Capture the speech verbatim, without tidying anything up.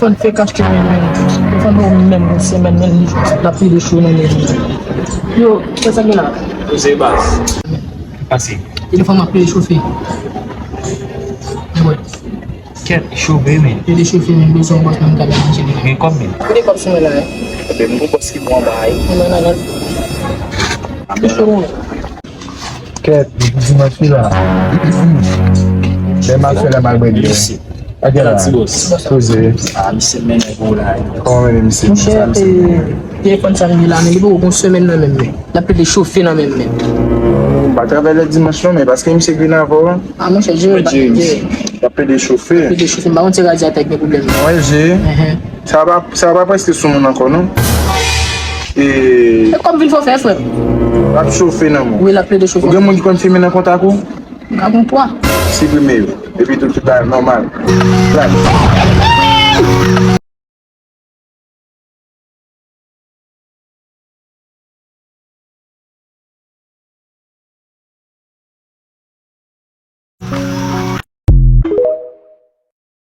Telefòn fèk achte men, men. Telefòn nan menm, men se men, men li, l ap plede cho nan men li. Yo, kisa k gen la? Poze baz. Pase. Telefòn m ap plede chofe. Mwen. Kèt, li chofe, men. Plede chofe, men bezwen bòs, men m ka manje li. Gen kòb, men. Kote bòs mwen la, eh? Ebyen, m gon bòs ki bon anba a, wi. Mwen nan lòt. Li cho, mwen. Kèt, dimanch li la. Lè m ap fè lè m al bwè byè. Ok la. Ti bòs. Poze. Ah, misye mennen pou la. Kòman mennen misye? Monchè, eh, telefòn sa m gen la, men li poko gon semèn nan men m, men. L ap plede chofe nan men m, men. M pa travay lè dimanch non, men paske misye green avè w. Ah, monchè, Jere, Jere. L ap plede chofe. L ap plede chofe. M pa konn si radyatè k gen pwoblèm. Mwen, Jere. Sa pa, sa pa prèske sou moun ankò, non? E e kòb vin fò fè, frè m. L ap chofe nan moun. Wi, l ap plede chofe. Ou gen moun ki konn fimen nan kontak ou? M ka pran twa. Siprime yo. Epi tout, tout bagay nòmal. Plak.